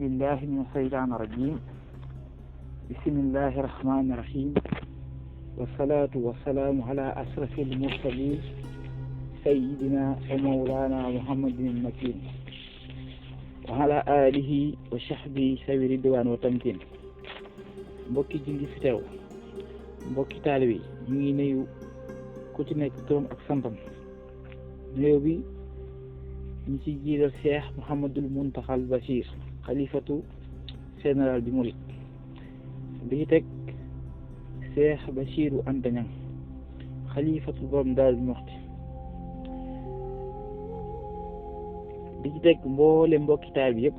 بالله من الشيطان الرجيم بسم الله الرحمن الرحيم والصلاة والسلام على أشرف المرسلين سيدنا ومولانا محمد المكين وعلى آله وصحبه ذوي الرضوان والتمكين. mbokki ji ngi fi teew mbokki taalibe yi ñu ngi nuyu ku ci nekk turam ak santam. nuyoo bi ñu ci jiital Cheikh Mouhamadul Muntaxal Bachir xalifatu général bi Murid di ci teg Cheikh Bachiru Anta Ñang xalifatu borom Daaru Muxti di ci teg mboole mbokki taalibe yëpp.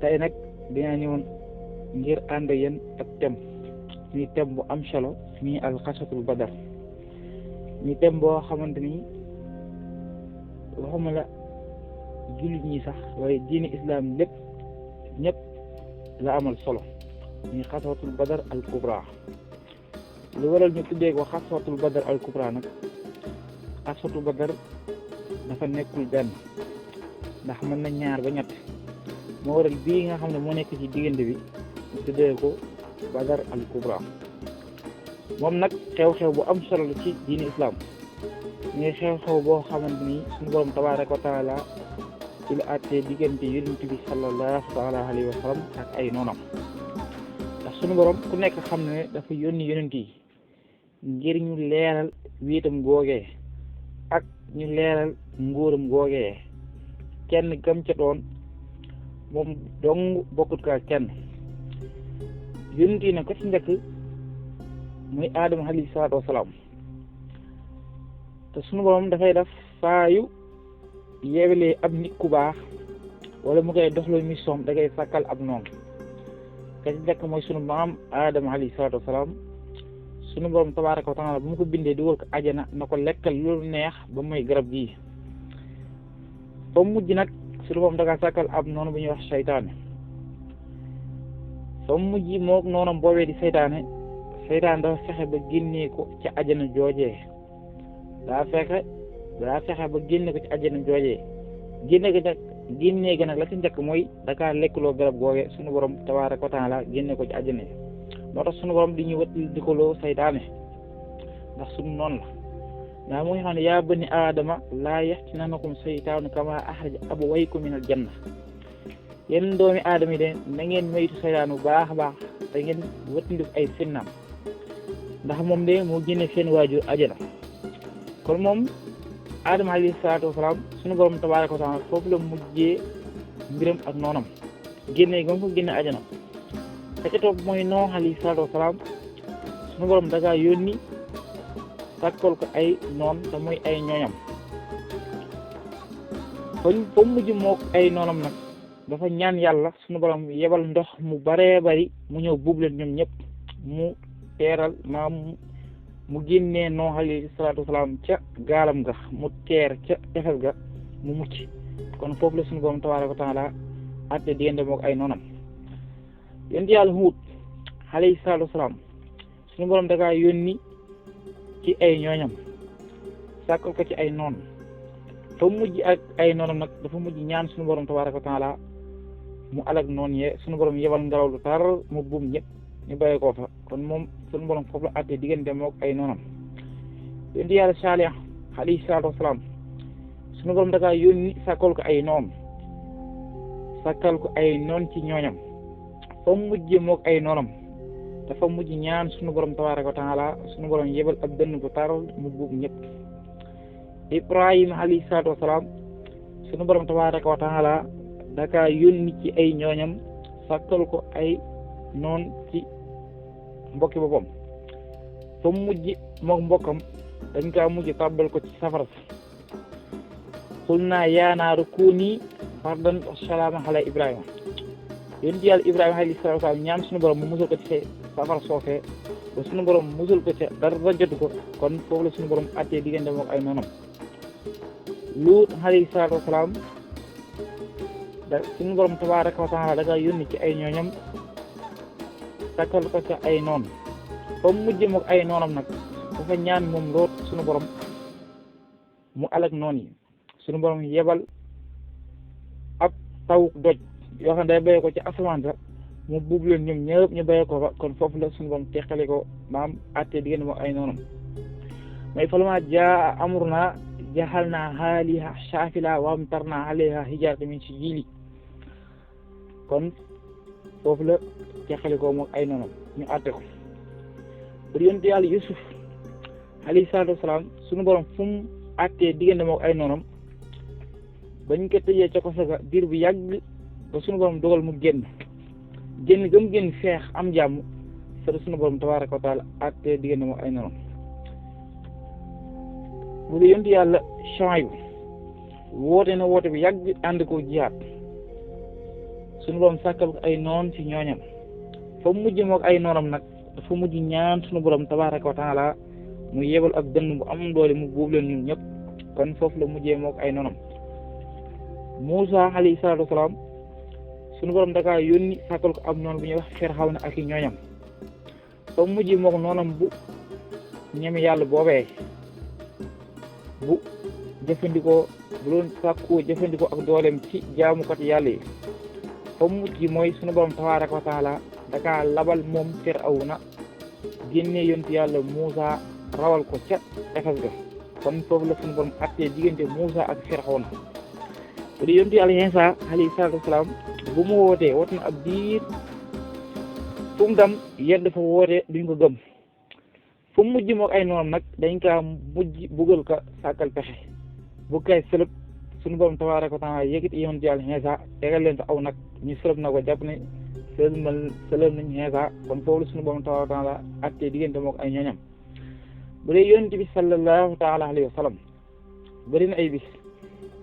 tey nag dinaa ñëwoon ngir ànd yéen ak muy thème bu am solo muy alxasatul badar muy thème boo xamante ni waxuma la jullit ñi sax waaye diini islam lépp ñëpp la amal solo muy xasatul badar al kubra. lu waral ñu tuddee ko xasatul badar al kubra nag xasatul badar dafa nekkul benn ndax mën na ñaar ba ñett moo waral bii nga xam ne moo nekk ci diggante bi ñu tuddee ko badar al kubra. moom nag xew-xew bu am solo la ci diini islam muy xew-xew boo xamante ni suñu borom tabaaraka wa taala ci la àttee diggante yonent bi sallallahu taala alayhi wa sallam ak ay noonam. ndax suñu borom ku nekk xam ne dafa yónni yonent yi ngir ñu leeral wéetam googee ak ñu leeral nguuram googee kenn gam ca doon moom dong bokkut kaa kenn. yonent yi nag ko ci njëkk muy aadama alayhi salaatu wasalaam te sunu borom dafay def faayu yeewalee ab nit ku baax wala mu koy doxloo mission da koy sàkkal ab noonu. ka ci njëkk mooy sunu maam aadama alayhi salaatu wasalaam sunu borom tabaaraka wa taala bu mu ko bindee dugal ko ajana na ko lekkal loolu neex ba muy garab gii ba mujj nag sunu borom da kaa sàkkal ab noonu bu ñuy wax seytaane. ba mujj mook noonam boobee di seytaane dafa fexe ba génnee ko ci ajana joojee daa fexe ba génne ko ci ajana joojee génnee ga nag la ci njëkk mooy dakaa lekkuloo garab googee sunu borom tabaaraka wa taala génne ko ci ajana yi. moo tax sunu borom di ñu wëttal di ko loo seytaane ndax sunu noonu la ndax mu ngi xam ne yaa bani aadama laa yaftinannakum seytaanu kamaa axraja abawaykum minal janna. yéen doomi aadama yi de na ngeen moytu seytaan bu baax a baax te ngeen wëttandiku ay finnam ndax moom de moo génne seen waajur ajana. kon moom aadama alayhi salaatu wasalaam sunu borom tabaaraka wa taala foofu la mujjee mbiram ak noonam génne ga mu ko génne ajana. ka ca topp mooy Nooh alayhi salaatu wasalaam sunu borom daga yónni sàkkal ko ay noon te mooy ay ñooñam fa mujj mook ay noonam nag dafa ñaan yàlla sunu borom yebal ndox mu baree bari mu ñëw buub leen ñoom ñëpp mu teeral mu génnee Nooh alayhi salaatu wasalaam ca gaalam ga mu teer ca tefes ga mu mucc. kon foofu la sunu borom tabaaraka wa taala àtte diggante mook ay noonam. yonent yàlla Huud alayhi salaatu wasalaam sunu borom da kaa yónni ci ay ñooñam sàkkal ko ci ay noon fa mujj ak ay noonam nag dafa mujj ñaan sunu borom tabaaraka wa taala mu alag noon yee sunu borom yebal ngelaw lu tar mu buum ñëpp ñu bàyyi koo fa. kon moom sunu borom foofu la àttee diggante mook ay noonam. yonent yàlla Saalih alayhi salaatu wasalaam sunu borom da kaa yónni sàkkal ko ay noon ci ñooñam fa mujj mook ay noonam dafa mujj ñaan sunu borom tabaaraka wa taala sunu borom yebal ab dënn bu taral mu buub ñëpp. Ibrahima alayhi salaatu wasalaam sunu borom tabaaraka wa taala dakaa yónni ci ay ñooñam sàkkal ko ay noon ci mbokki boppam fa mujj mook mbokkam dañ kaa mujj tàbbal ko ci safara si. xul naa yaa naaru kuuni bardan wa salaaman ala Ibrahima. yonent yàlla Ibrahima alayhi salaatu wa salaam ñaan suñu borom mu musal ko ci safara soofee ba suñu borom musal ko ca dara jotu ko. kon foofu la suñu borom àttee diggante mook ay noonam. Luut alayhi salaatu wa salaam suñu borom tabaaraka wa taala da kaa yónni ci ay ñooñam sakkal ko ca ay noon fa mujj mook ay noonam nag dafa ñaan moom Luut suñu borom mu alag noon yi suñu borom yebal ab taw doj yoo xam ne day béye ko ci asamaan sa mu buub leen ñoom ñëpp ñu béye ko fa kon foofu la suñu borom teqale ko maam àtte diggante moom ay noonam may falama jaa amruna jaxalna haaliha saafila wa amtarna alayha hijaratan min sijili kon foofu la teqale ko moom ay noonam ñu àtte ko bari yonent yàlla Yusuf alayhi salaatu wasalaam suñu borom fu mu àttee diggante moom ay noonam bañ ko tëjee ca ko saga diir bu yàgg ba suñu borom dogal mu génn gëm génn feex am jàmm sa suñu borom tabaaraka wa taala àttee diggante moom ay noonam bu dee yonent yàlla Shuayb woote na woote bi yàgg ànd ko jihaat suñu borom sàkkal ko ay noon ci ñooñam fa mujj mook ay noonam nag dafa mujj ñaan suñu borom tabaaraka wa taala mu yebal ak dënn bu am doole mu buub leen ñun ñëpp kon foofu la mujjee mook ay noonam Muusa alayhi salaatu wasalaam suñu borom dakaa yónni sàkkal ko am noonu bu ñuy wax Firawna ak i ñooñam fa mujj mook noonam bu ñeme yàlla boobee bu jëfandikoo bu doon sàkkoo jëfandikoo ak dooleem ci jaamukat yàlla yi fa mujj mooy suñu borom tabaaraka wa taala dakaa labal moom Firawna génnee yonent yàlla Muusa rawal ko ca efes ga kon foofu la suñu borom attee diggante Muusa ak Firawna bu dee yonent yàlla Iisaa alayhi salaatu wasalaam bu mu wootee woote na ab diir fu mu dem yedd fa wootee duñ ko gëm fu mu mujj mook ay noonam nag dañ kaa mujj buggal ka sàkkal pexe bu kay sëlëb suñu borom tabaaraka wa taala yëkkati yonent yàlla Iisaa tegal leen fa aw nag ñu sëlëb na ko jàpp ne sëlëb nañ Iisaa kon foofu la suñu borom tabaaraka wa taala attee diggante mook ay ñooñam bu dee yonent bi sallallahu taala alayhi wa sallam bëri na ay bis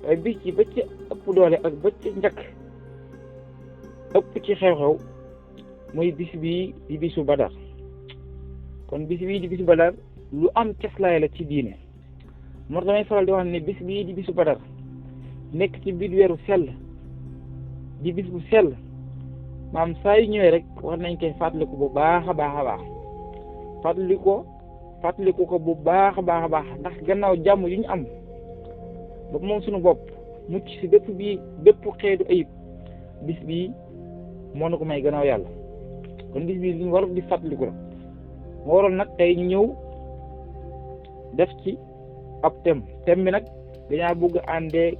waaye bis ci ba ci ëpp doole ak ba ci njëkk ëpp ci xew-xew muy bis bii di bisu Badar kon bis bii di bisu Badar lu am ceslaay la ci diine moo tax damay faral di wax ne bis bii di bisu Badar nekk ci biir weeru sell di bis bu sell maam saa yu ñëwee rek war nañ koy fàttaliku bu baax a baax a baax fàttaliku ko bu baax a baax a baax ndax gannaaw jàmm yu ñu am ba moom suñu bopp mucc si bépp xeetu ayib bis bii moo na ko may gannaaw yàlla kon bis bii liñ war di fàttaliku la moo waroon nag tey ñu ñëw def ci ab thème bi nag dañaa bëgg àndee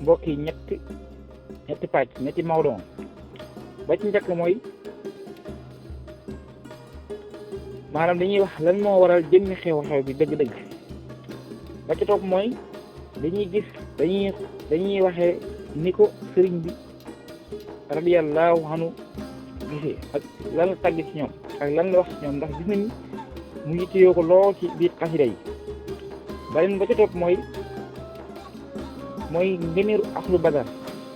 mbokk yi ñetti pàcc ñetti mawdon ba ci njëkk mooy maanaam dañuy wax lan moo waral jëmmi xew-xew bi dëgg-dëgg ba ci topp mooy dañuy waxee ni ko sëriñ bi radiyallahu anhu gisee ak lan la tàgg ci ñoom ak lan la wax ci ñoom ndax gis nañ mu yittewoo ko lool ci biir xasida yi beneen ba ci topp mooy ngëneelu ahlu badar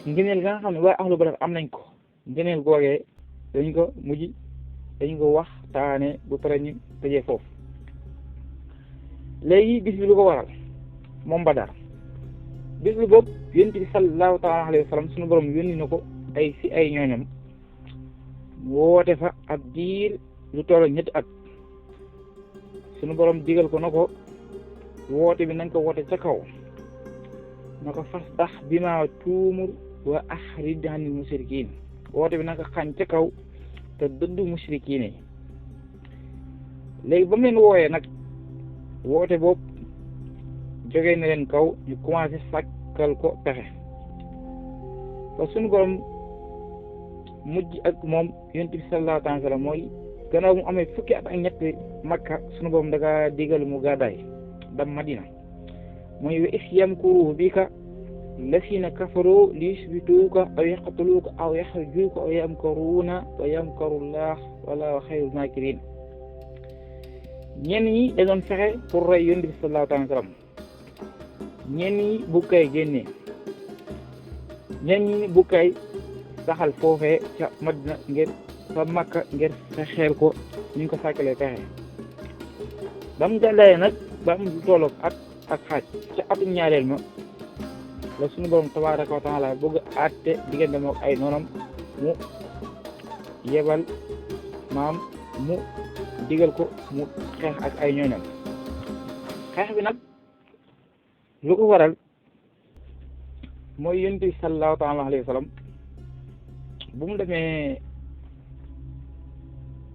ngëneel nga xam ne waa ahlu badar am nañ ko ngëneel googee dañ ko waxtaane bu pare ñu tëjee foofu léegi bis bi lu ko waral moom Badar bis bi boobu yonent bi sallallahu taala alayhi wa sallam suñu borom yónni na ko ay ñooñam woote fa ab diir lu toll ñetti at suñu borom digal ko na ko woote bi nañ ko woote ca kaw na ko fasdax bimaa tuumur wa axrid anil musrikiin woote bi na ko xañ ca kaw te dëdd musrikiin yi léegi ba mu leen wooyee nag woote boobu jógee na leen kaw ñu commencé sàkkal ko pexe ba suñu borom mujj ak moom yonent bi sallallahu alayhi wa sallam mooy gannaaw mu amee fukki at ak ñett Makka suñu borom daga digal mu gàddaay dem Madina mooy wa is yamkuru bika lasina kafaru li yusbituuka aw yaqtuluuka aw yaxrujuuka aw yamkaruuna wa yamkarullah wala xayrul maakirin ñenn ñi da doon fexe pour rey yonent bi sallallahu alayhi wa sallam ñenn ñi bu kay génnee ñenn ñi bu kay saxal foofee ca Madina ngir fa Makka ngir fexeel ko ñu ko sàkkalee pexe ba mu gàddaayee nag ba mu tolloog at ak xaaj ca atum ñaareel ma la suñu borom tabaaraka wa taala bëgg àtte diggante moom ay noonam mu yebal maam mu digal ko mu xeex ak ay ñooñam xeex bi nag lu ko waral mooy yonent bi sallallahu taala alayhi wa sallam bu mu demee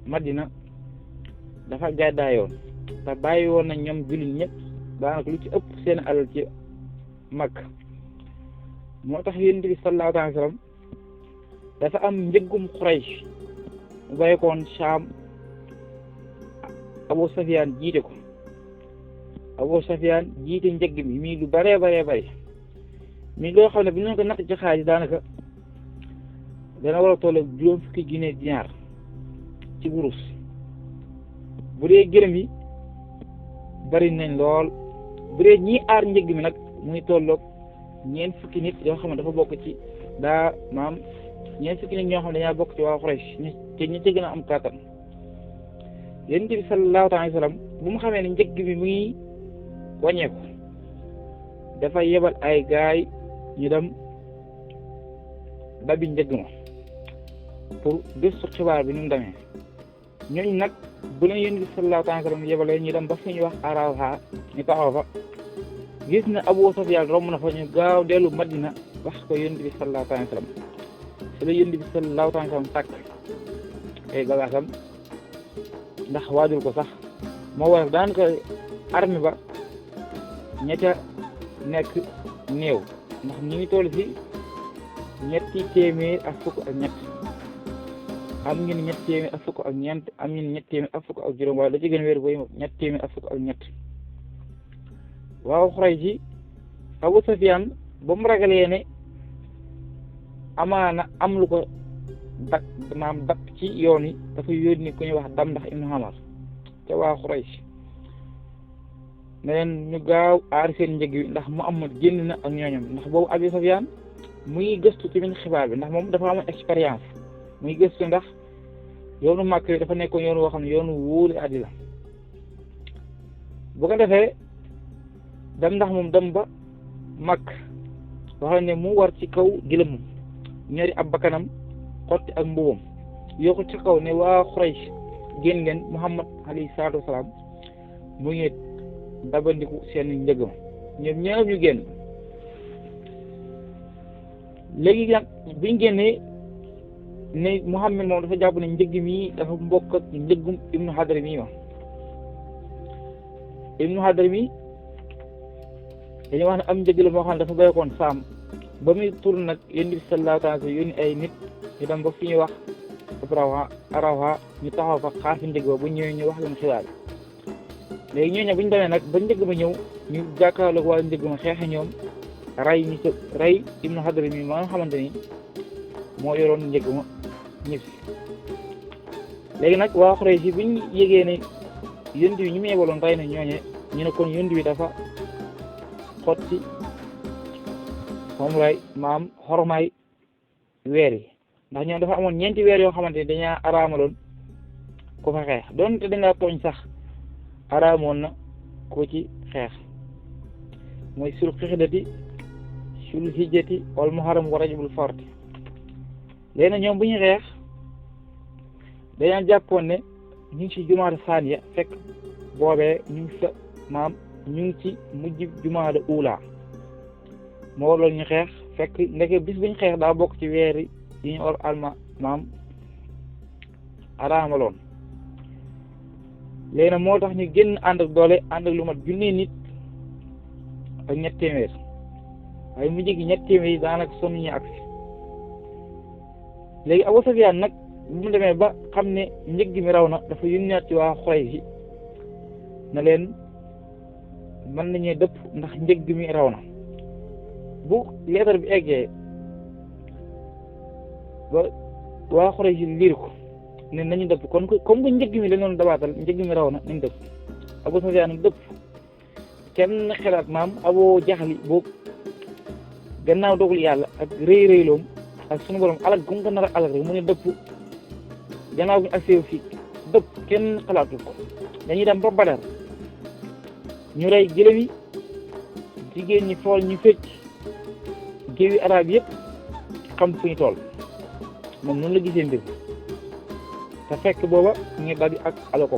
Madina dafa gàddaayoon te bàyyi woon na ñoom jullit ñëpp daanaka lu ci ëpp seen alal ci Makka moo tax Yonent bi sallallahu alayhi wa sallam dafa am njëggum Quraysh mu bàyyikoon Saam Abu Sufyaan jiite ko Abu Sufyaan jiite njëgg mi mii lu baree bare mii loo xam ne bi ñu ko natt ci xaalis daanaka dana war a toll juróom fukki junne dinaar ci wurus bu dee gërëm yi bari nañ lool bu dee ñii aar njëgg mi nag muy tolloog ñeent fukki nit yoo xam ne dafa bokk ci ñeent fukki nit ñoo xam ne dañaa bokk ci waa Quraysh te ñi ci gën a am kàttan Yonent bi sallallahu alayhi wa sallam bu mu xamee ne njëgg bi mu ngi wàññeeku dafa yebal ay gaay ñu dem dabi njëgg ma pour gëstu xibaar bi ni mu demee ñooñu nag bu leen Yonent bi sallallahu alayhi wa sallam yebalee ñu dem ba fu ñuy wax Arawha ñu taxaw fa gis na Abu Sufyaan romb na fa ñu gaaw dellu Madina wax ko Yonent bi sallallahu alayhi wa sallam ci la Yonent bi sallallahu alayhi wa sallam tàkk ay bagaasam ndax waajul ko sax moo war daanaka armée ba ñetta nekk néew ndax ñu ngi toll ci ñetti téeméer ak fukk ak ñett am ñu ne ñetti téeméer ak fukk ak ñeent am ñu ne ñetti téeméer ak fukk ak juróom waaye la ci gën a wér booy ñetti téeméer ak fukk ak ñett waaw Quraysh ji Abu Sufyaan ba mu ragalee ne amaana am lu ko dak ci yoon yi dafa yónni ku ñuy wax Damdax ibnu Hamar te waa Quraysh ne leen ñu gaaw aar seen njëg wi ndax Muhammad génn na ak ñooñam ndax boobu Abu Sufyaan muy gëstu ci min xibaar bi ndax moom dafa amoon expérience muy gëstu ndax yoonu Makka yi dafa nekkoon yoonu woo xam ne yoonu wóolu addi la bu ko defee dem ndax moom dem ba Makka wax ne mu war ci kaw gëlëm ñori ab bakkanam xotti ak mbubam yokku ci kaw ne waa Quraysh génn leen Muhammad alayhi salaatu wasalaam mu ngi dabandiku seen njëg ma ñoom ñëpp ñu génn léegi nag biñ génnee ne Muhammad moom dafa jàpp ne njëg mi dafa mbokk ak njëggum Ibnu Hadrami ma Ibnu Hadrami dañuy wax ne am njëg la moo xam ne dafa béykoon Saam ba muy tur nag Yonent bi sallallahu alayhi wa sallam yónni ay nit ñu dem ba fi ñuy wax Arawha ñu taxaw fa xaar fi njëg ba bu ñëwee ñu wax leen xibaar léegi ñooñu bu ñu demee nag ba njëg ma ñëw ñu jàkkaarloog waa njëg ma xeexe ñoom rey Ibnu Hadrami ma nga xamante ni moo yoroon njëg ma ñëpp léegi nag waa Quraysh si buñ yégee ne Yonent bi ñu mu yebaloon rey na ñooñe ñu ne kon Yonent bi dafa xotti moom lay xormaay weer yi ndax ñoom dafa amoon ñeenti weer yoo xamante ni dañaa araamaloon ku fa xeex doonte dangaa tooñ sax araamoon na ko ci xeex mooy sul xixdati sul hijjati wal muharram wa rajabul fardi léegi nag ñoom bu ñu xeex dañaa jàppoon ne ñu ngi ci jumaada saaniya fekk boobee ñu ngi ci mujj jumaada uulaa moo warloon ñu xeex fekk ndeke bis buñ xeex daa bokk ci weer yi ñu or araamaloon léegi nag moo tax ñu génn ànd ak doole ànd ak lu mat junni nit ak ñett téeméer waaye mujj gi ñett téeméer yi daanaka sonn ñu agsi léegi Abu Sufyaan nag bu mu demee ba xam ne njëg mi raw na dafa yónneet ci waa Quraysh yi na leen mën nañu dëpp ndax njëg mi raw na bu leetar bi eggee ba waa Quraysh yi liir ko ne nañu dëpp kon comme que njëg mi la doon dabaatal njëg mi raw na nañ dëpp Abu Sufyaan dëpp kenn xelaat Abu Jaxli boobu gannaaw dogul yàlla ak rëyloom ak sunu borom alal gu mu ko nar a alal rek mu ne dëpp gannaaw bi ñu agsi fii dëpp kenn xalaatul ko dañuy dem ba Badar ñu rey gëlëm yi jigéen ñi fool ñu fecc géewi arab yëpp xam fu ñu toll moom noonu la gisee mbir te fekk booba ñu ngi dabi ak alako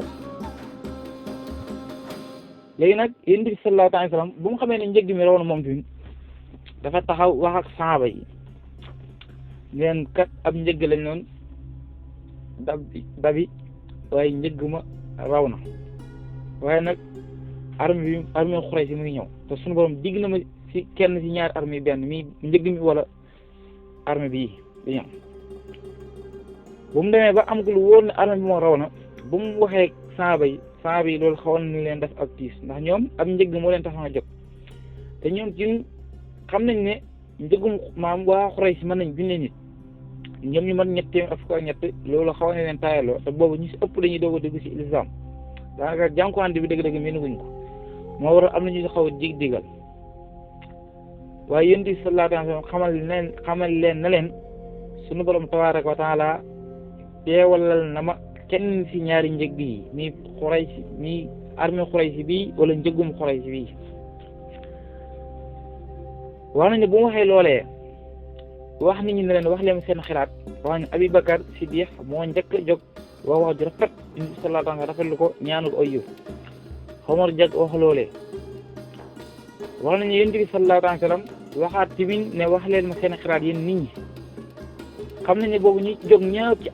léegi nag Yonent bi sallallahu alayhi wa sallam bu mu xamee ne njëg mi raw na moom tamit dafa taxaw wax ak saxaaba yi leen kat ab njëgg lañ noonu dabi waaye njëgg ma raw na waaye nag armée Xuraysh si mu ngi ñëw te suñu borom digg na ma ci kenn ci ñaari armée benn mi njëgg mi wala armée bii di ñëw bu mu demee ba am ko lu wóor ne armée bi moo raw na bu mu waxee saaba yi loolu xawoon nañ leen def ak tiis ndax ñoom ab njëgg moo leen tax a jóg te ñoom ci xam nañ ne njëggum maam waa Xuraysh si mën nañ junne nit ñoom ñu mën ñett téeméer ak fukk ak ñett loolu xawoon na leen taayaloo te boobu ñu si ëpp dañuy doog a dugg ci lislaam daanaka jànkuwante bi dëgg-dëgg mënuguñ ko moo waral am na ñu xaw a digal waaye yonent bi sallallahu alayhi wa sallam xamal leen na leen sunu borom tabaaraka wa taala teewalal na ma kenn ci ñaari njëgg yi mi Xuraysh mi armée Xuraysh bii wala njëggum Xuraysh bii wax nañ ne bu mu waxee loolee wax nit ñi ne leen wax leen seen xalaat wax ne Abi Bakar Siddiq moo njëkk a jóg wax ju rafet yonent bi sallallahu alayhi wa sallam rafetlu ko ñaanal ko ay yiw Omar jag wax loolee wax nañu yonent bi sallallahu alayhi wa sallam waxaat tamit ne wax leen ma seen xalaat yéen nit ñi xam nañ ne boobu ñu jóg ñaaw ci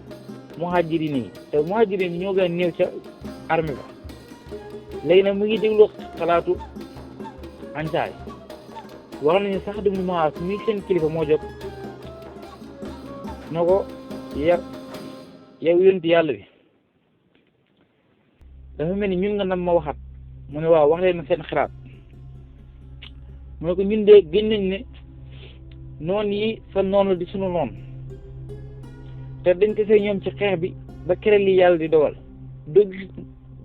muhajirin yi te muhajirin yi ñoo gën a néew ca armée ba léegi nag mu ngi déglu xalaatu ansaar wax nañu sax du Muaaz mi seen kilifa moo jóg na ko yow yonent yàlla bi dafa mel ni ñun nga nam ma waxat mu ne waaw wax leen seen xalaat mu ne ko ñun de gën nañ ne noon yi sa noonu di sunu noon te dañ ko see ñoom ci xeex bi ba kere li yàlla di dogal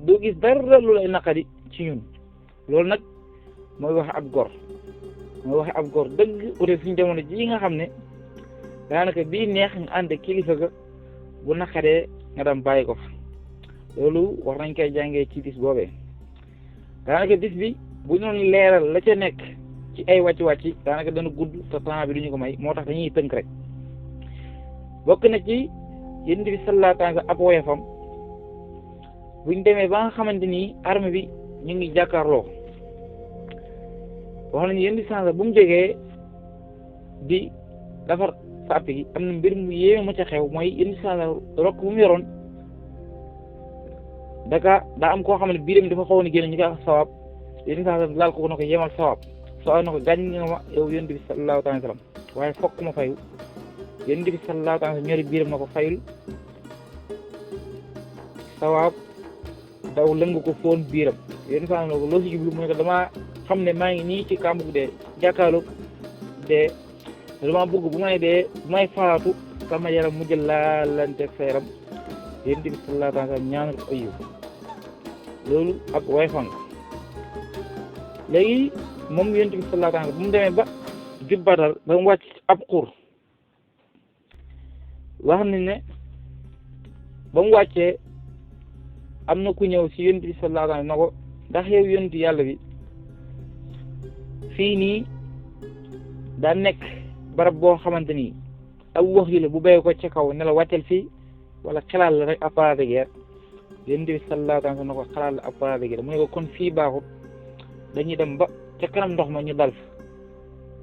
doo gis dara lu lay naqari ci ñun loolu nag mooy waxe ab gor dëgg ute suñu jamono ji nga xam ne daanaka bii neex nga ànd kilifa ga bu naqaree nga dam bàyyi ko fa loolu wax nañ koy jàngee ci bis boobee daanaka bis bi bu ñu doon leeral la ca nekk ci ay wàcc daanaka dana gudd te temps bi duñu ko may moo tax dañuy tënk rek bokk na ci yonent bi sallallahu alayhi wa sallam ab woyofam buñ demee ba nga xamante ni armée bi ñu ngi jàkkaarloo wax nañu yonent bi sallallahu bu mu jógee di defar sàpp gi am na mbir mu yéeme ma ca xew mooy yonent bi sallallahu rokk bu mu yoroon daa am koo xam ne biiram dafa xawoon a génn ñu koy wax sawaab yonent bi sallallahu laal ko na ko yemal sawaab na ko gàñ nga ma yow yonent bi sallallahu alayhi wa sallam waaye fokk ma fayu yonent bi sallallahu alayhi wa sallam ñori biiram na ko fayul sawaab daw lëng ko foon biiram yonent bi sallallahu ko loo si jublu mu ne ko damaa xam ne maa ngi nii ci kàmbu dee jàkkaarloog dee damaa bëgg bu may faatu sama yaram mu jël laalanteeg sa yaram yonent bi sallallahu alayhi wa sallam ñaanal ko ayib loolu ak way fan léegi moom yonent bi sallallahu alayhi wa sallam bu mu demee ba jub Badar ba mu wàcc ab xur wax nañ ne ba mu wàccee am na ku ñëw si yonent bi sallallahu alayhi wa sallam na ko ndax yow yonent yàlla bi fii nii daa nekk barab boo xamante ni ab wax yi la bu béy ko ca kaw ne la wàccel fii wala xalaat la rek appareil de guerre yonent bi sallallahu alayhi wa sallam na ko xalaat la appareil de guerre mu ne ko kon fii baaxut dañuy dem ba ca kanam ndox ma ñu dal fa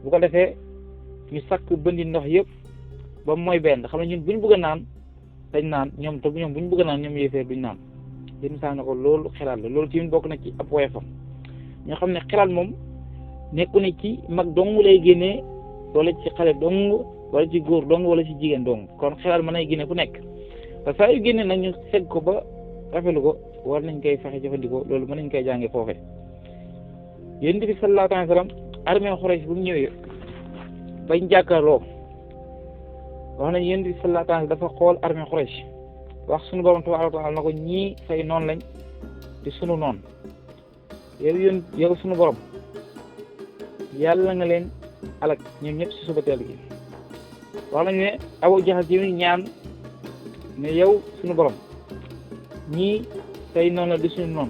bu ko defee ñu sakk bëndi ndox yëpp ba mooy benn xam ne ñun buñ bëgg a naan dañ naan ñoom te ñoom buñ bëgg a naan ñoom yéefeer duñ naan yéen saa na ko loolu xelaat la loolu ci bokk na ci ab woyofam ñoo xam ne xelaat moom nekku ne ci mag dong lay génnee wala ci xale dong wala ci góor dong wala ci jigéen dong kon xelaat mën nay génne ku nekk te saa yu génne nag ñu segg ko ba rafetlu ko war nañ koy fexe jëfandikoo loolu mën nañ koy jàngee foofe yonent bi sallallahu alayhi wa sallam armée Xuraysh bu mu ñëwee bañ jàkkaarloo wax nañ yonent bi sallallahu alayhi wa sallam dafa xool armée Xuraysh wax sunu borom tabaaraka wa taala na ko ñii say noon lañ di sunu noon yow sunu borom yàlla nga leen alak ñoom ñëpp si suba teel gi wax nañ ne Abu Jahl ci ñaan ne yow sunu borom ñii say noon la di sunu noon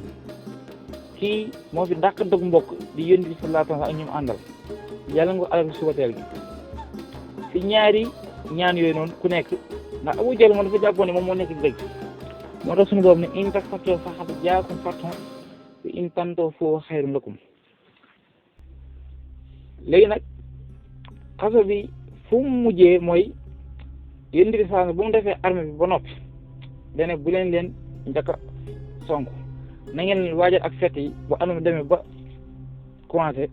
kii moo fi dàq dog mbokk di yonent bi sallallahu alayhi wa sallam ak ñoom àndal yàlla nga ko alal suba teel gi si ñaari ñaan yooyu noonu ku nekk ndax Abu Jahl moom dafa jàppoon ne moom moo nekk dëgg moo tax suñu boobu ne in tastabshiru faqad jaakum fathun wa in tantahu fahuwa khayrun lakum léegi nag xaso bi fu mu mujjee mooy yéen di saa bu mu defee armée bi ba noppi dane bu leen njëkk a sonk na ngeen waajal ak fett yi bu armée bi demee ba commencé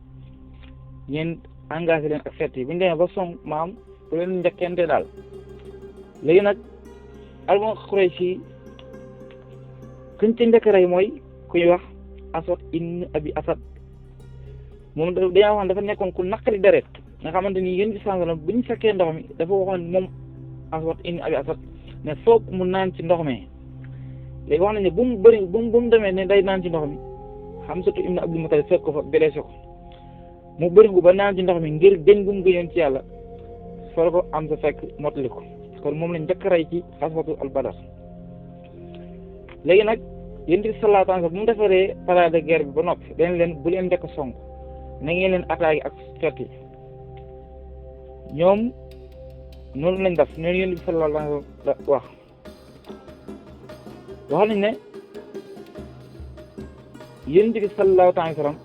ngeen engagé leen ak fett yi bu ñu demee ba sonk maam bu leen njëkkente daal. léegi nag alma Qurayshi kuñ ci njëkk rey mooy ku ñuy wax Aswad ibn Abi Asad moom dañoo wax dafa nekkoon ku naqari deret nga xamante ni yéen ci sàngalam bu ñu fekkee ndox mi dafa waxoon moom Aswad ibn Abi Asad ne foog mu naan ci ndox mi léegi wax nañ ne bu mu demee ne day naan ci ndox mi Hamza ibn Abdul Muttalib fekk ko fa blessé ko mu bëri ba naan ci ndox mi ngir gëñ bu mu gëñoon ci yàlla soo ko am sa fekk mottali ko kon moom lañ njëkk rey ci xaswatu al Badar. léegi nag yéen bi sallallahu alayhi wa sallam bu mu defaree parade de guerre bi ba noppi dañ leen bu leen njëkk a song na ngeen leen attaqué ak fett yi ñoom noonu lañ def noonu yéen bi sallallahu alayhi wa sallam wax nañ ne yéen bi sallallahu alayhi wa sallam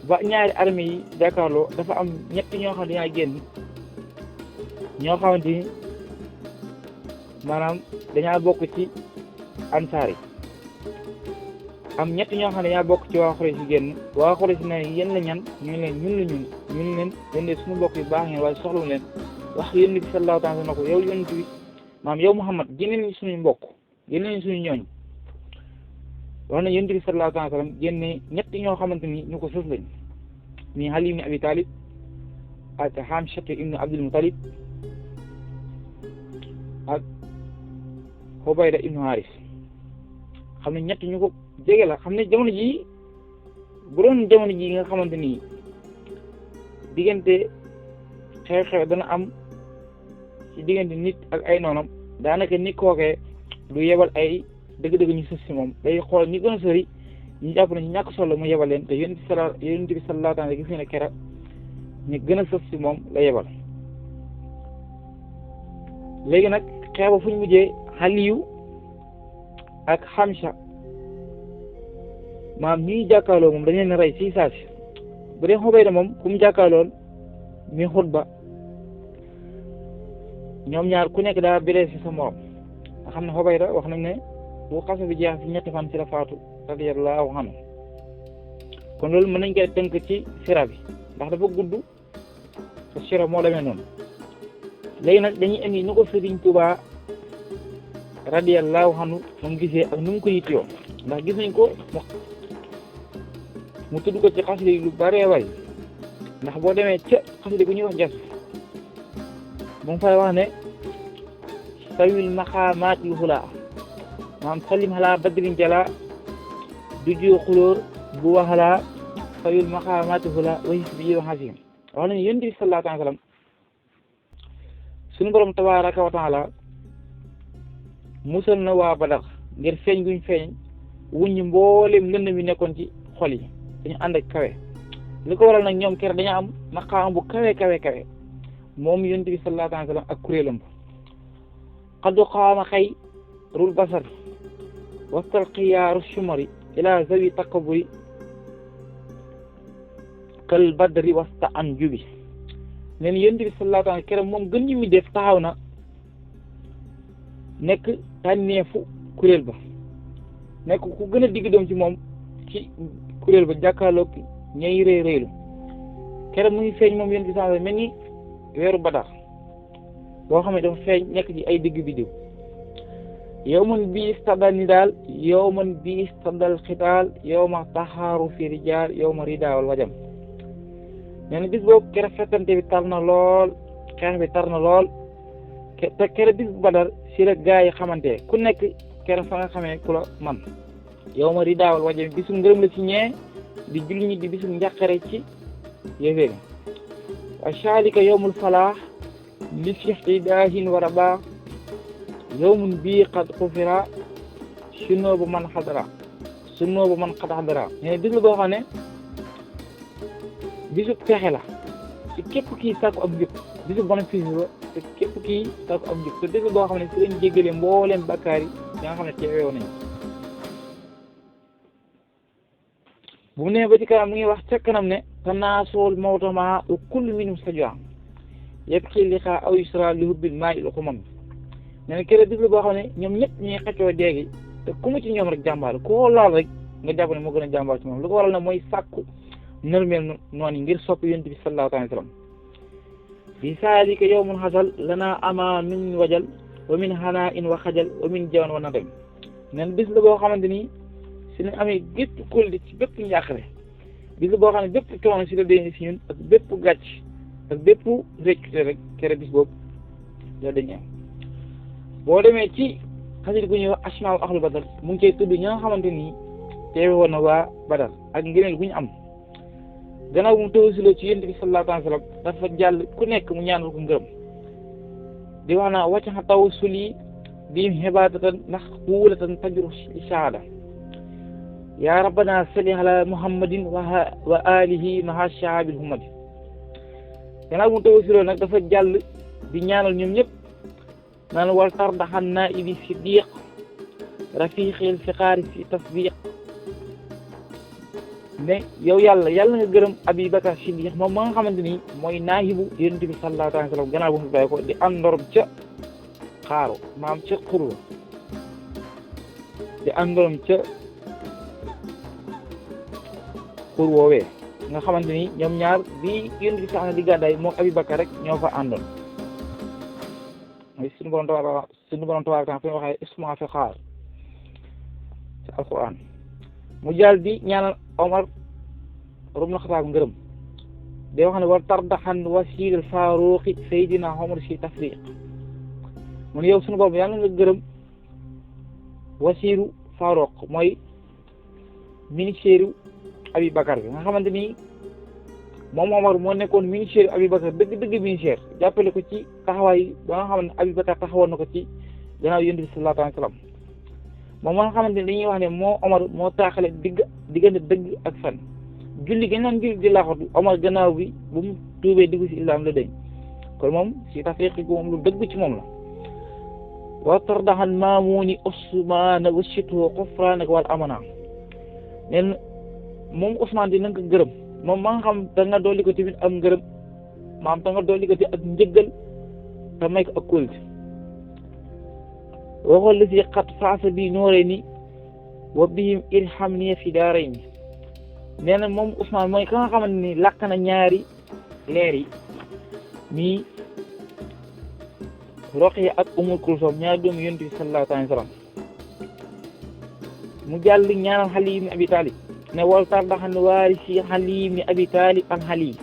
ba ñaari armée yi jàkkaarloo dafa am ñetti ñoo xam ne dañaa génn ñoo xamante ni maanaam dañaa bokk ci ansaar yi am ñett ñoo xam ne dañaa bokk ci waa Quraysh yi génn waa Quraysh ne yéen la ñan ñu leen ñun leen yéen de suñu mbokk yu baax ngeen waaye soxla leen wax yéen bi sallallahu alayhi wa sallam na ko yow yonent bi maam yow Muhammad génne nañ suñu mbokk génne nañ suñu ñooñ wax na yonent bi sallallahu alayhi wa sallam génne ñett ñoo xamante ni ñu ko sës lañ ni Ali ibn Abi Talib ak Hamza ibn Abdul Muttalib ak Hubayda ibn Haris xam ne ñett ñu ko jege la xam ne jamono ji bu doon jamono ji nga xamante ni diggante xew-xew dana am ci diggante nit ak ay noonam daanaka nit kookee du yebal ay dëgg-dëgg ñu sës si moom day xool ñi gën a sori ñu jàpp ne ñu ñàkk solo mu yebal leen te yonent bi sallallahu alayhi wa sallam gis nga ne kera ñu gën a sës si moom la yebal. léegi nag xeex ba fu ñu mujjee Aliyu ak Hamza maam ñuy jàkkaarloo moom dañ leen rey si saa si bu dee Hubayda moom ku mu jàkkaarloon mi Xutba ñoom ñaar ku nekk daa blessé sa morom nga xam ne Hubayda wax nañ ne bu xase bi jeex ci ñetti fan ci la faatu radiyallahu anhu kon loolu mën nañ koy tënk ci sira bi ndax dafa gudd te sira moo demee noonu. léegi nag dañuy indi nu ko Sëriñ Tuubaa radiyallahu anhu moom gisee ak nu mu ko yittewoo ndax gis nañ ko mu tudd ko ci xasida yi lu bëree bëri ndax boo demee ca xasida gu ñuy wax jas mu ngi fay wax ne sawil maqaamaatil hulaa maam salim halaa badrin jala du ju xulóor bu waxalaa sawil maqaamaatil hulaa wayis bi yow xasim wax nañu yonent bi sallallahu alayhi wa sallam suñu borom tabaaraka wa taala musal na waa Badar ngir feeñ guñ feeñ wuññi mboolem lënd mi nekkoon ci xol yi dañu ànd ak kawe li ko waral nag ñoom kere dañu am maqaam bu kawe moom yonent bi sallallahu alayhi wa sallam ak kuréelam xaddu xaama xayrul basar wastal xiyaaru shumari ila zawi takaburi kal badri wasta an jubi neen yonent bi sallallahu alayhi wa sallam kere moom gën ñu mi def taxaw na nekk tànneefu kuréel ba nekk ku gën a digg doom ci moom ci kuréel ba jàkkaarloog ñay réylu kere mu ngi feeñ moom yonent bi sallallahu alayhi wa sallam mel ni weeru Badar boo xam ne dafa feeñ nekk ci ay digg biddiw yawman bi istadal nidaal yawman bi istadal xitaal yawma taxaaru fi rijaal yawma ridaawal wajam nee na bis boobu kere fekkante bi tar na lool xeex bi tar na lool te kere bis bu Badar si la gaa yi xamante ku nekk kere fa nga xamee ku la man yawma ridaawal wajam bisu ngërëm la ci ñee di julli ñi di bisu njàqare ci yéeféer wa shalika yawmul falaax li fi daahin wa rabaa yawmun bii qad xufira sunoobu man xadara nee bis la boo xam ne bisu pexe la ci képp kii sàkku ab njub bisu bénéfice la te képp kii sàkku ab njub te bis la boo xam ne si lañ jéggale mbooleem bakkaar yi nga xam ne teewee nañ bu mu nee ba ci kanam mu ngi wax ca kanam ne tanaasul mawtama wa kullu minhum sajwa yëpp xii li xaa aw yusra li hubbil maa il xumam nee na keroog bis la boo xam ne ñoom ñëpp ñuy xëccoo déegi te ku mu ci ñoom rek jàmbaar koo laal rek nga jàpp ne moo gën a jàmbaar ci moom lu ko waral na mooy sàkku nërmeel noonu ngir sopp yonent bi sallallahu alayhi wa sallam bi saalika yawmun xasal lanaa ama min wajal wa min xanaa in wa xajal wa min jawan wa nadem nen bis la boo xamante ni si lañ amee gépp kóoldi ci bépp njàqare bis la boo xam ne bépp coono si la dee si ñun ak bépp gàcc ak bépp réccute rek kere bis boobu la dañu am boo demee ci xasida gu ñuy wax asmaa'u ahlu badar mu ngi cay tudd ñi nga xamante ni teewe woon na waa badar ak ngëneel gu ñu am gannaaw mu tawassuloo ci yonent bi sallallahu alayhi wa sallam dafa jàll ku nekk mu ñaanal ko ngërëm di wax naa waccaxa tawassuli bi xibaadatan ndax wuulatan tajru shahaada yaa rabbana salli ala muhammadin wa alihi maha shaabil humadi gannaaw mu tawassuloo nag dafa jàll di ñaanal ñoom ñëpp naan wal tardaxan naa ibi siddiq rafiqil fiqaari fi tasdiq ne yow yàlla nga gërëm Abi Bakar Siddiq moom ma nga xamante ni mooy naahibu yonent bi sallallahu alayhi wa sallam gannaaw bu mu bàyyi ko di àndorom ca xaaru maam ca xurwa di àndorom ca xur woowee nga xamante ni ñoom ñaar bi yonent bi sax na di gàddaay moom Abi Bakar rek ñoo fa àndoon mooy suñu borom tabaaraka fi waxee isma fi xaar ci alquran mu jàll di ñaanal Omar ibn Xattaab ngërëm day wax ne war tardaxan wasiil faaruqi Seydina Omar si tafriq mu ne yow suñu borom yàlla nga gërëm wasiiru faaruq mooy ministère Abi Bakar bi nga xamante ni moom Omar moo nekkoon ministère Abi Bakar dëgg ministère jàppale ko ci taxawaay ba nga xam ne Abi Bakar taxawoon na ko ci gannaaw Yonent bi sallallahu alayhi wa sallam moom moo nga xamante ne dañuy wax ne moo Omar moo taaxale diggante dëgg ak fen julli gën naan julli di laaxatu Omar gannaaw bi bu mu tuubee dugg si islam la dañ kon moom si tafriq gi moom lu dëgg ci moom la wa tardaxan maamuni Usmaan wa situ xufraanak wal amana neen moom Usmaan di na nga ko gërëm moom ma nga xam da nga dolli ko tamit am ngërëm maam da nga dolli ko ci ak njëggal te may ko ak kóolute waxoon la si xat faasa bi nooree ni wa bihim irham ni fi daaray ni nee na moom Ousmane mooy ka nga xamante ni làkk na ñaari leer yi nii Roqiya ak Umul Kulsum ñaari doomu Yonent bi sallallahu alayhi wa sallam mu jàll ñaanal Ali ibn Abi Talib ne wal tardaxan waarisi Ali ibn Abi Talib an Ali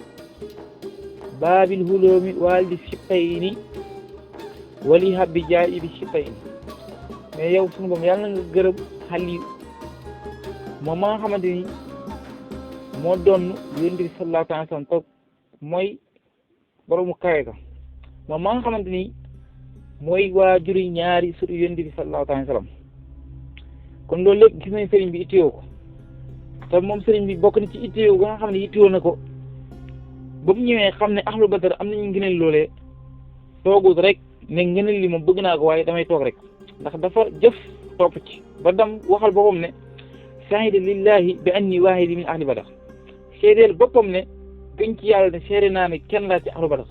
baabil huloomi waalidi sibtayni wali habbi jaay bi sibtayni mais yow suñu boom yàlla nga gërëm Ali moom ma nga xamante ni moo doon Yonent bi sallallahu alayhi wa sallam toog mooy boroomu kawe ka moom ma nga xamante ni mooy waajuri ñaari sut Yonent bi sallallahu alayhi wa sallam kon loolu lépp gis nañ sëriñ bi itteewoo ko te moom sëriñ bi bokk na ci itteewoo ba nga xam ne itteewoo na ko ba mu ñëwee xam ne ahlu badar am nañu ngëneel loolee toogul rek ne ngëneel li moom bëgg naa ko waaye damay toog rek ndax dafa jëf topp ci ba dam waxal boppam ne shahida lillahi bi anni waahidi min ahli badar seedeel boppam ne gën ci yàlla ne seede naa ne kenn laa ci ahlu badar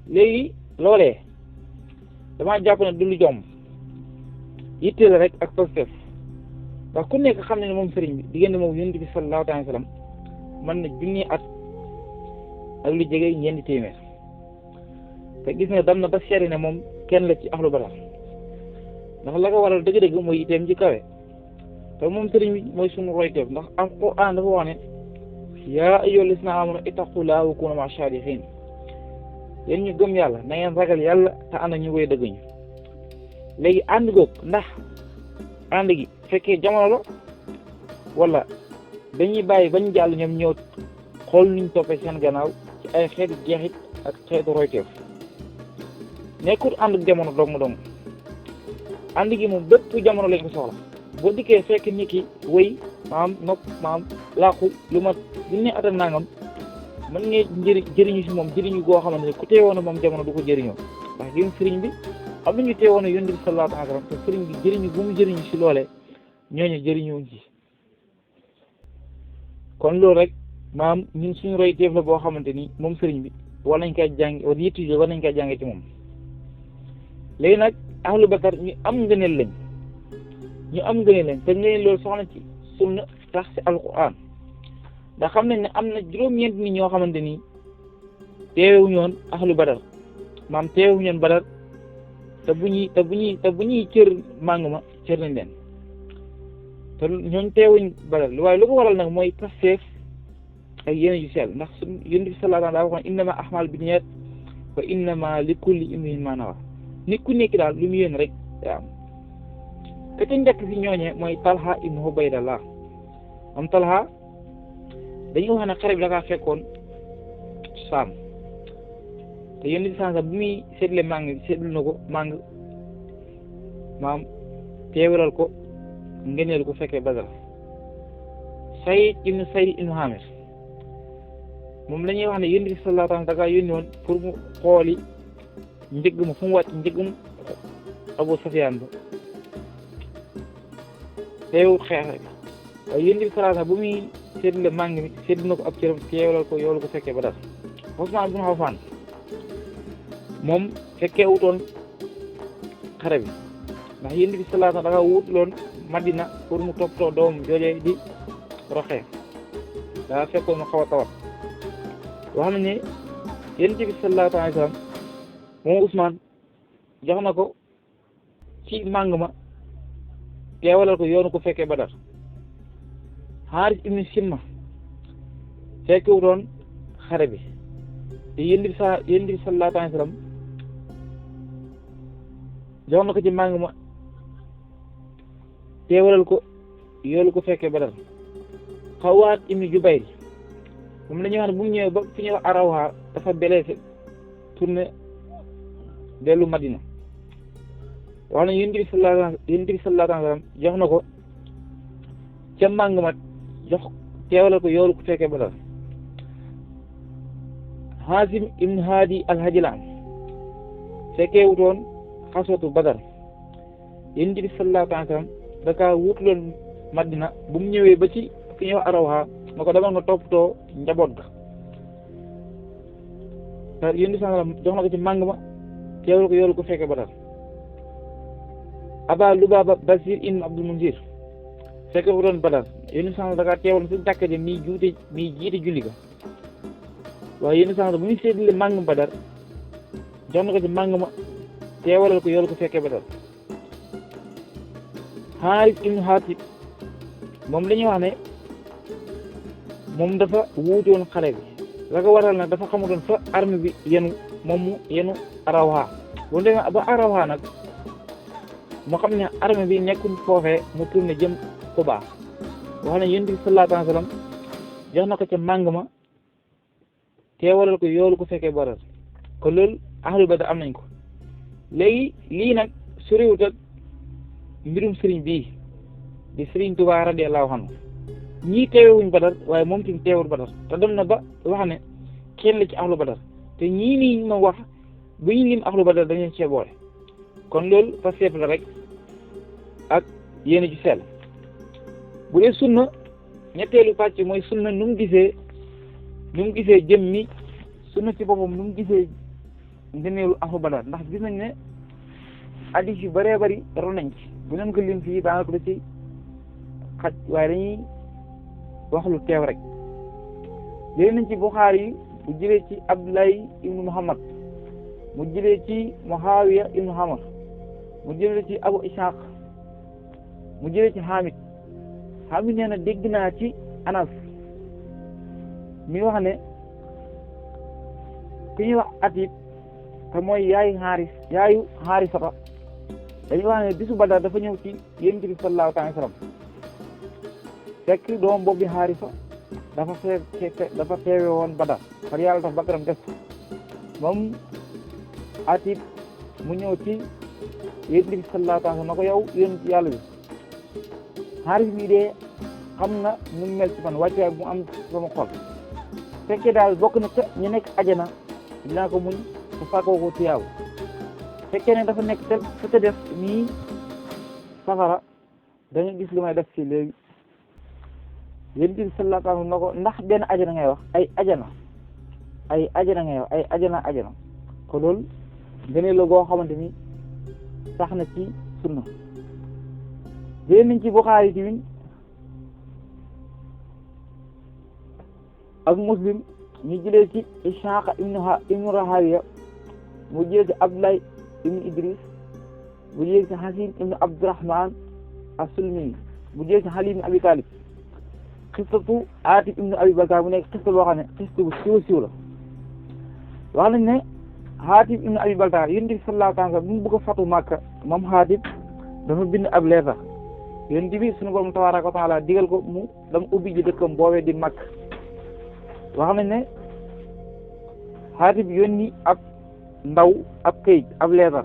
léegi loolee damaa jàpp ne du lu jomb yitte la rek ak positif ndax ku nekk xam ne moom sëriñ bi diggante moom Yonent bi sallallahu alayhi wa sallam mën na junni at ak lu jege ñeenti téeméer te gis nga dam na ba seede ne moom kenn la ci ahlu badar ndax la ko waral dëgg-dëgg mooy yitteem ci kawe te moom sëriñ bi mooy sunu royteef ndax alquran dafa wax ne yaa ayyuhal lazina aamanu ittaqullaaha wa kuunu ma'a saadiqiin yéen ñu gëm yàlla na ngeen ragal yàlla te ànd ñu koy dëgg ñu léegi ànd goog ndax ànd gi fekkee jamono la wala dañuy bàyyi bañ jàll ñoom ñëw xool nuñ toppee seen gannaaw ci ay xeetu jeexit ak xeetu royteef nekkul ànd jamono dong ànd gi moom bépp jamono lañ ko soxla boo dikkee fekk nit ki wéy maam laaxu lu ma junne at ak nangam mën nga jëriñu si moom jëriñu goo xamante ne ku teewoon moom jamono du ko jëriñoo ndax yéen sëriñ bi am nañu teewoon Yonent bi sallallahu alayhi wa sallam te sëriñ bi jëriñu bu mu jëriñu si loolee ñooñu jëriñuwuñ ci kon loolu rek maam ñun suñu roy teef la boo xamante ni moom sëriñ bi war nañ koy jàng wala yitti war nañ koy jàngee ci moom. léegi nag ahlu badar ñu am ngëneel lañ te ngëneel loolu soxna ci sunna tax ci alquran ndax xam nañ ne am na juróom-ñeent nit ñoo xamante ni teewuñu woon ahlu badar maam teewuñu woon badar te bu ñuy cër màng ma cër nañ leen te ñooñ teewuñ badar waaye lu ko waral nag mooy pasteef ak yéene ju sell ndax su Yonent bi sallallahu alayhi wa sallam daa waxoon innama ahmal binniyat wa innama li kulli imrin ma nawa nit ku nekk daal lu mu yéen rek daa am te ca njëkk si ñooñee mooy Talha ibn Ubaydallah am Talha dañuy wax ne xare bi da kaa fekkoon saam te Yonent bi sansa bu muy seetle màng seetlu na ko màng maam teewalal ko ngeneel ko fekkee Badar Sayd ibn Amir moom la ñuy wax ne Yonent bi sallallahu alayhi wa sallam da kaa yónni woon pour mu xooli njëgg ma fu mu wàcc njëggum Abu Sufyaan ba teewul xeex rek waaye Yonent bi sallallahu alayhi wa sallam bu muy seetle màng mi seetlu na ko ab cëram teewalal ko yoolu ko fekkee Badar Usmaan ibn Affaan moom fekkee wutoon xare bi ndax Yonent bi sallallahu alayhi wa sallam da nga wutuloon Madina pour mu toppatoo doom joojee di Roqee daa fekkoon mu xaw a tawat wax na ne Yonent bi sallallahu alayhi wa sallam moom Usmaan jox na ko ci màng ma teewalal ko yoonu ko fekkee Badar Haaris ibn Simma fekke wutoon xare bi te Yonent bi sallallahu alayhi wa sallam jox na ko ci màng ma teewalal ko yoolu ko fekkee Badar Xawaat ibn Jubayr moom la ñuy wax ne bu mu ñëwee ba fi ñuy wax Arawha dafa blessé tourné dellu Madina wax na Yonent bi sallallahu alayhi wa sallam jox na ko ca màng ma jox teewalal ko yoolu ko fekkee Badar Haasim ibn Haadi al-Hajlaan fekkee wutoon xaswatu Badar Yonent bi sallallahu alayhi wa sallam da kaa wutuloon Madina bu mu ñëwee ba ci fi ñuy wax Arawha na ko demal nga toppatoo njaboot ga te Yonent bi sallallahu alayhi wa sallam jox na ko ci màng ma teewal ko yoolu ko fekkee Badar Aba Lubaaba Basiir ibn Abdul Munzir fekkee wutoon Badar Yonent bi sallallahu alayhi wa sallam da kaa teewal su jàkka ja mi jiite julli ga waaye Yonent bi sallallahu alayhi wa sallam bu muy séddale màng Badar jox na ko ci màng ma teewalal ko yoolu ko fekkee Badar Haaris ibn Haatib moom la ñuy wax ne moom dafa wuutoon xare bi la ko waral nag dafa xamutoon fa arme bi yenu moom mu yenu Arawha bu demee ba Arawha nag moo xam ne arme bi nekkul foofee mu tourné jëm Quba wax ne Yonent bi sallallahu alayhi wa sallam jox na ko ca màng ma teewalal ko yoolu ko fekkee Badar kon loolu ahlu Badar am nañ ko léegi lii nag soriwut ak mbirum sëriñ bii di Sëriñ Tuubaa radiyallahu anhu ñii teewewuñ Badar waaye moom tamit teewul Badar te dem na ba wax ne kenn la ci ahlu Badar te ñii nii ma wax bu ñu lim ahlu Badar dañu cee boole kon loolu fa seet la rek ak yéene ci sell bu dee sunna ñetteelu pàcc mooy sunna nu mu gisee jëm mi sunna ci boppam nu mu gisee ngëneelu ahlu Badar ndax gis nañ ne hadiis yu bëree bëri ron nañ ci bu leen ko lim fii daanaka da ci xaj waaye dañuy wax lu teew rek léegi nañ ci Buxaari yi bu jëlee ci Abdullahi ibnu Muhammad mu jëlee ci Muawiya ibnu Amr mu jëlee ci Abu Ishaq mu jëlee ci Hamid nee na dégg naa ci Anas mi wax ne ku ñuy wax Atib te mooy yaayu Xaarisata dañuy wax ne bisu Badar dafa ñëw ci Yonent bi sallallahu alayhi wa sallam fekk doom boobu Xaarisa dafa teewe woon Badar par yàlla daf bakkaram def moom Atib mu ñëw ci Yonent bi sallallahu alayhi wa sallam na ko yow yonent yàlla bi Xaaris mi dee xam nga nu mu mel ci man wàccuwaay bu mu am sama xol fekkee daal bokk na ca ñu nekk ajana dinaa ko muñ te fàggoo ko tiyaaw fekkee ne dafa nekk te def nii safara da nga gis lu may def ci léegi Yonent bi sallallahu alayhi wa sallam na ko ndax benn ajana ngay wax ay ajana ay ajana nga yow ay ajana ko loolu ngëneel la goo xamante ni sax na ci sunna jëlee nañ ci Buxaari tamit ak Muslim ñu jëlee ci Ishaaq ibnu Rahawiya mu jëlee ci Abdullah ibnu Idris mu jëlee ci Hasim ibnu Abdurrahman as-Sulmi mu jëlee ci Ali ibnu Abi Talib xistatu Aatib ibnu Abi Bakar mu nekk xista boo xam ne xista bu siiw la wax nañ ne Aatib ibnu Abi Bakar Yonent bi sallallahu alayhi wa sallam mu bëgg a fatu Makka moom Aatib dafa bind ab leetar Yonent bi sunu borom tabaaraka wa taala digal ko mu dama ubbi ji dëkkam boobee di Makka wax nañ ne Aatib yónni ab ndaw ab këyit ab leetar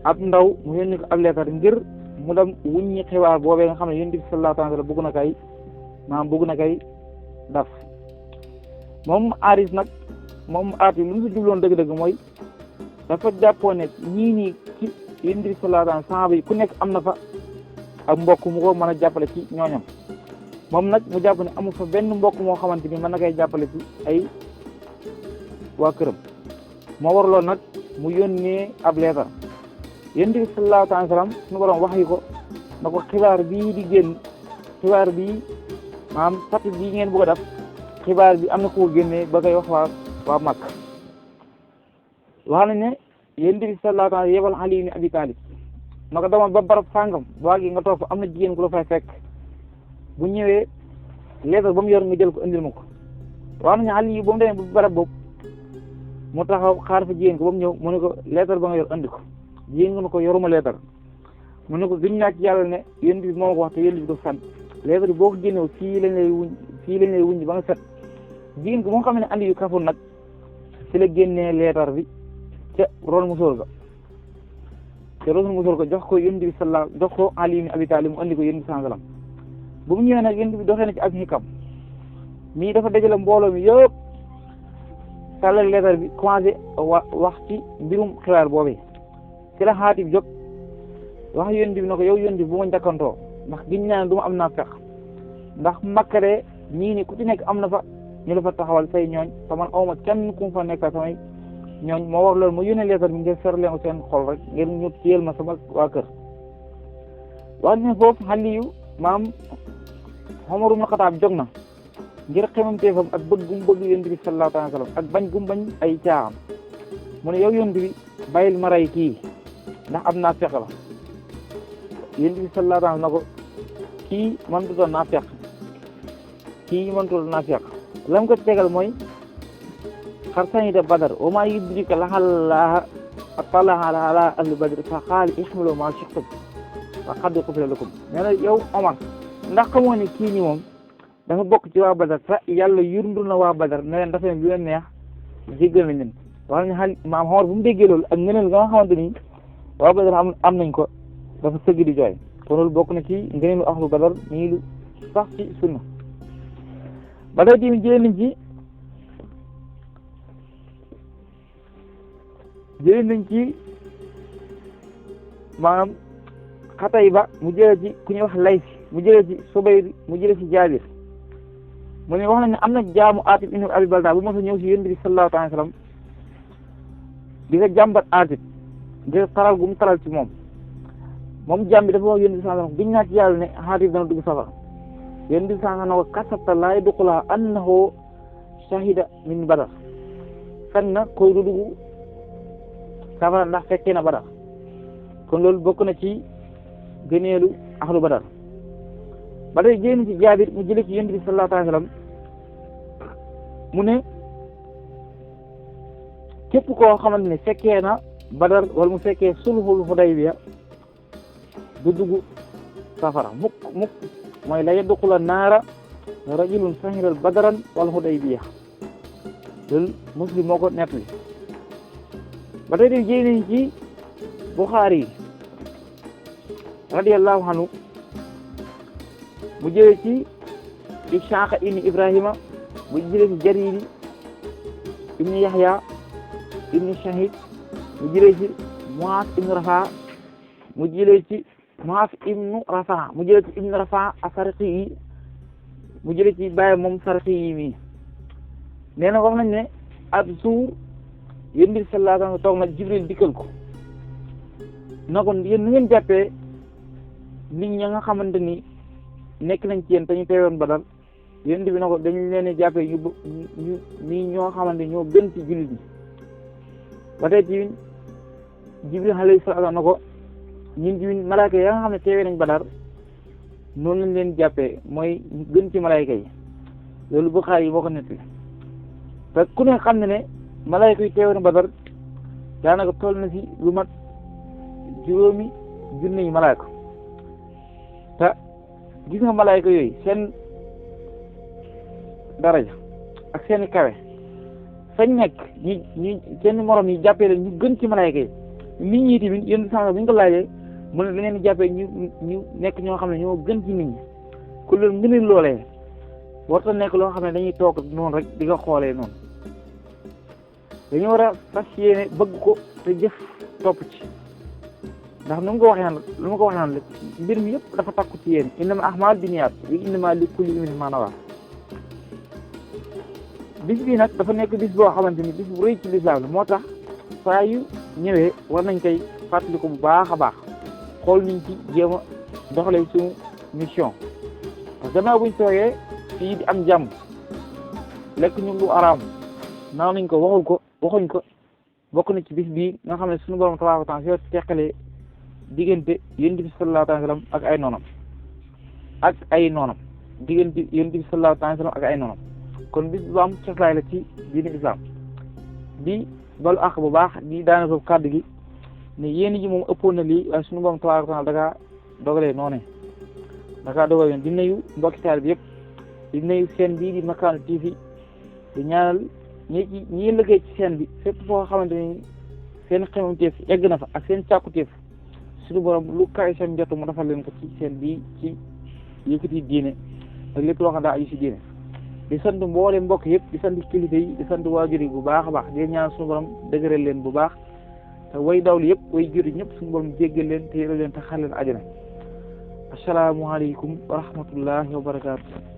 ab ndaw mu yónni ko ab leetar ngir mu dem wuññi xibaar boobee nga xam ne Yonent bi sallallahu alayhi wa sallam bëgg na kay daf moom Aris nag moom Aatib lu mu si jubloon dëgg-dëgg mooy dafa jàppoon ne ñii nii ci Yonent bi sallallahu alayhi wa sallam sahaaba yi ku nekk am na fa ak mbokk mu ko mën a jàppale ci ñooñam moom nag mu jàpp ne amul fa benn mbokk moo xamante ni mën na koy jàppale ci ay waa këram moo waraloon nag mu yónnee ab leetar Yonent bi sallallahu alayhi wa sallam suñu borom wax yi ko na ko xibaar bii di génn xibaar bii maanaam fàttali bii ngeen bëgg a def xibaar bi am na ko génnee ba koy wax waa Makka wax nañ ne Yonent bi sallallahu alayhi wa sallam yebal Ali ibn Abi Talib na ko demal ba barab sàngam waa gi nga toog fa am na jigéen ku la fay fekk bu ñëwee leetar ba mu yor nga jël ko indil ma ko wax nañ Ali ba mu demee ba barab boobu mu taxaw xaar fa jigéen ko ba mu ñëw mu ne ko leetar ba nga yor andi ko jigéen nga ne ko yoruma leetar mu ne ko gën naa ci yàlla ne Yonent bi moo ma ko wax te Yonent bi du fen leetar bi boo ko génnew fii lañ lay wuñ ba nga set jigéen ko moo xam ne andi yu kafoon nag ci la génnee leetar bi ca ron musóor ga te ron musóor ga jox ko Yonent bi jox ko Ali ibn Abi Talib mu andi ko Yonent bi sallallahu alayhi wasallam bu mu ñëwee nag Yonent bi doxee na ci ak xikam mii dafa dajale mbooloo mi yëpp tàllal leetar bi commencé wax ci mbirum xibaar boobee ci la Aatib jóg wax Yonent bi na ko yow Yonent bi bu ma njëkkantoo ndax giñ ñaan du ma am naa fex ndax Makka de ñii ni ku ci nekk am na fa ñu la fa taxawal say ñooñ te man awma kenn ku fa nekk samay ñooñ moo war loolu ma yónnee leetar bi ngir fer leen seen xol rek ngir ñu téyel ma sama waa kër wax ne foofu Aliyu maam Umar ibn Xattaab jóg na ngir xemamteefam ak bëgg gum bëgg Yonent bi sallallahu alayhi wa sallam ak bañ gum bañ ay caaxam mu ne yow Yonent bi bàyyil ma rey kii ndax am naa feq la Yonent bi sallallahu alayhi wa sallam na ko kii mëntu doon naa feq kii mëntu doon naa feq la mu ko tegal mooy xar sanida Badar wa maa yudrika la'allaha attala'a ala ahli Badr fa qaala ihmilu maa shi'tum wa qad ghufira lakum nee na yow Omar ndax xamoo ne kii nii moom dafa bokk ci waa Badar te yàlla yurndul na waa Badar ne leen dafa ne lu leen neex jéggal nañ leen wax nañ xal maam Omar bu mu déggee loolu ak ngëneel nga xamante ni waa Badar am nañ ko dafa sëgg di jooy kon loolu bokk na ci ngëneelu ahlu Badar nii lu sax ci sunna ba tey tamit jëlee nañ ci maanaam Xatayba mu jëlee ci ku ñuy wax Lays mu jëlee ci Subayr mu jëlee ci Jaabir mu ne wax nañ ne am na jaamu Aatib ibn Abi Baltaa bu mos a ñëw si Yonent bi sallallahu alayhi wa sallam di nga jàmbat Aatib ngir taral gu mu taral ci moom jaam bi dafa wax Yonent bi sallallahu alayhi wa sallam giñ naa ci yàlla ne Aatib dana dugg safara Yonent bi sallallahu alayhi wa sallam kasabta laa yadxuluhaa annahu shahida min Badar fen na koy du dugg safara ndax fekkee na Badar kon loolu bokk na ci gëneelu ahlu Badar ba tey jëlee ci Jaabir mu jëlee ci Yonent bi sallallahu alayhi wa sallam mu ne képp koo xamante ne fekkee na Badar wala mu fekkee sulhul Hudaybiya du dugg safara mukk mooy la yadxula naara rajulun shahida Badran wal Hudaybiya loolu Muslim moo ko nettali ba tey jëlee nañ ci Buxaari radiyallahu anhu mu jëlee ci Ishaaq ibn Ibrahima mu jëlee ci Jarir ibn Yahya ibn Shahid mu jëlee ci Mu'aaz ibn Rafaa mu jëlee ci Mu'aaz ibn Rafaa mu jëlee ci ibn Rafaa as-Sarqi mu jëlee ci baay moom Sarqi yi mi nee na wax nañ ne ab suur yéen bi sallallahu alayhi wa sallam toog nag Jibril dikkal ko na ko yéen nu ngeen jàppee nit ñi nga xamante ni nekk nañ ci yéen te ñu teewoon Badar yéen bi na ko dañu leen di jàppee ñu ñoo xamante ñoo gën ci jullit ñi ba tey ci Jibril alayhi salaam na ko ñun ci malaaka ya nga xam ne teewee nañ Badar noonu lañ leen jàppee mooy gën ci malaayka yi loolu Buxaari yi moo ko nettali te ku ne xam ne ne malaayka yi teewoon Badar daanaka toll na si lu mat 5 junne yi malaayka te gis nga malaayka yooyu seen daraja ak seeni kawe fañ nekk ñi seen morom yi jàppee leen ñu gën ci malaayka yi nit ñi tamit yéen sànq bu ñu ko laajee mu ne da ngeen di jàppee ñu nekk ñoo xam ne ñoo gën ci nit ñi ku leen ngëneel loolee warta nekk loo xam ne dañuy toog noonu rek di ko xoolee noonu dañu war a fas yéene bëgg ko te jëf topp ci ndax nu mu ko waxee naan lu ma ko waxee naan rek mbir mi yëpp dafa takku ci yéen innamal a'maalu binniyaat wa innamaa likulli imri'in maa nawaa bis bi nag dafa nekk bis boo xamante ni bis bu rëy ci lislaam la moo tax saa yu ñëwee war nañ koy fàttali ko bu baax a baax xool niñ ci jéem a doxalee suñu mission parce que gannaaw buñ toogee fii di am jàmm lekk ñu lu araam naaw nañ ko waxuñ ko bokk na ci bis bii nga xam ne suñu borom tabaaraka wa taala si teqalee diggante yonent bi sallallahu alayhi wa sallam ak ay noonam diggante yonent bi sallallahu alayhi wa sallam ak ay noonam kon bis bu am coslaay la ci diine islam di balu àq bu baax di daana foofu kàddu gi ne yéen ji moom ëppoon na lii waaye suñu borom tabaaraka wa taala dakaa dogalee noonee dakaa dogalee di nuyu mbokki taal bi yëpp di nuyu seen bii di Makano TV di ñaanal ñi liggéey ci seen bi fépp foo xamante ni seen xemamteef egg na fa ak seen càkkuteef suñu borom lu kaay seen jot mu defal leen ko ci seen bii ci yëkkati diine ak lépp loo xam daa aju si diine di sant mboolem mbokk yëpp di sant kilifa yi di sant waajur yi bu baax a baax di ñaan suñu borom dëgëral leen bu baax te way dawli yëpp way juri ñëpp suñu borom jéggal leen te yëral leen te xar leen àjjana asalaamaaleykum wa rahmatullahi wa barakaatu